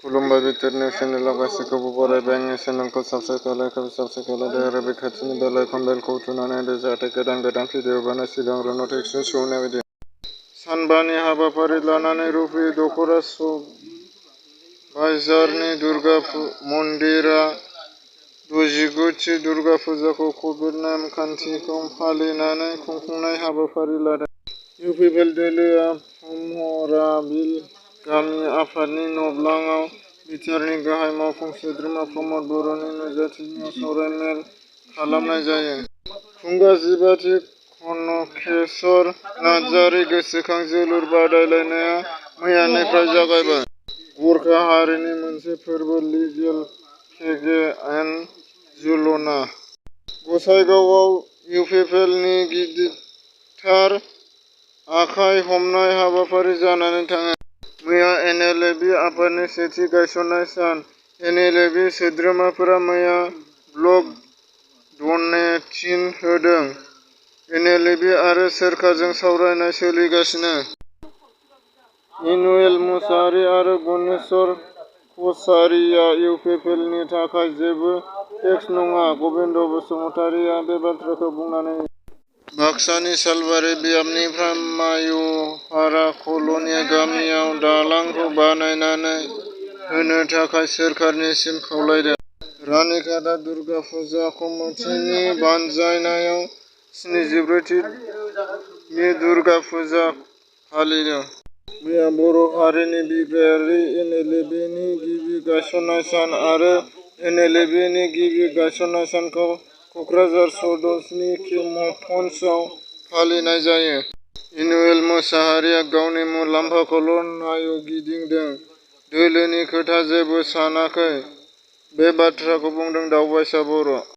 खुलुमबाय बिथोरनि चेनेलाव गासैखौबो बरायबाय। आंनि चेनेलखौ साबस्क्राइब खालामदो आरो बे खाथिनि बेल आइकन बेलखौ थुनानै होदो जाहाथे गोदान भिडिअ बानाय सिगांग्रो नटिफिकेसन सहैनाय बायदि। सानबानि हाबाफारि लानानै रुपी दख'रा बाजारनि दुर्गा मन्दिरा 69थि दुर्गा फुजाखौ कभिड नेमखान्थिखौ फालिनानै खुंफुंनाय हाबाफारि लादों। इउपिपिएल दोलोआ भमराबिल गामि आफादनि नब्लाङाव बिटिआरनि गाहाय मावफुं सोद्रोमा प्रमद बर'नि नुजाथिनायाव सावरायमेल खालामनाय जायो। फुंगा 15थि कनकेश्वर नार्जारि गोसोखां जोलुर बादायलायनाया मैयानिफ्राय जागायबाय। गरखा हारिनि मोनसे फोरबो लिगेल केगे एन जुलना। गसाइगावआव इउपिपिएलनि गिदिरथार आखाइ हमनाय हाबाफारि जानानै थाङो। मैया एनएलएबि आफादनि सेथि गायसननाय सान। एनएलएबि सोद्रोमाफोरा मैया ब्लक डनेटिन होदों। एनएलएबि आरो सोरखारजों सावरायनाय सोलिगासिनो। इनुएल मुसाहारि आरो गुनेश्वर कछारीया इउपिपिएलनि थाखाय जेबो टेक्स नङा। गबिन्द बसुमतारीआ बे बाथ्राखौ बुंनानै बाक्सानि सालबारि बियाबनिफ्राय मायुपारा कल'नि गामियाव दालांखौ बानायनानै होनो थाखाय सोरखारनिसिम खावलायदों। रानिखाता दुर्गा फुजा कमिटिनि बानजायनायाव 74थि दुर्गा फुजा फालिदों। मैया बर' हारिनि बिग्रायारि एनएलएबिनि गिबि गायसननाय सान आरो एनएलएबिनि गिबि गायसननाय सानखौ क'क्राझार सदरनि केमपन्सआव फालिनाय जायो। इनुएल मुसाहारिया गावनि मुलाम्फाखौल' नायगिदिंदों। दोलोनि खोथा जेबो सानाखै। बे बाथ्राखौ बुंदों दावबायसा बर'।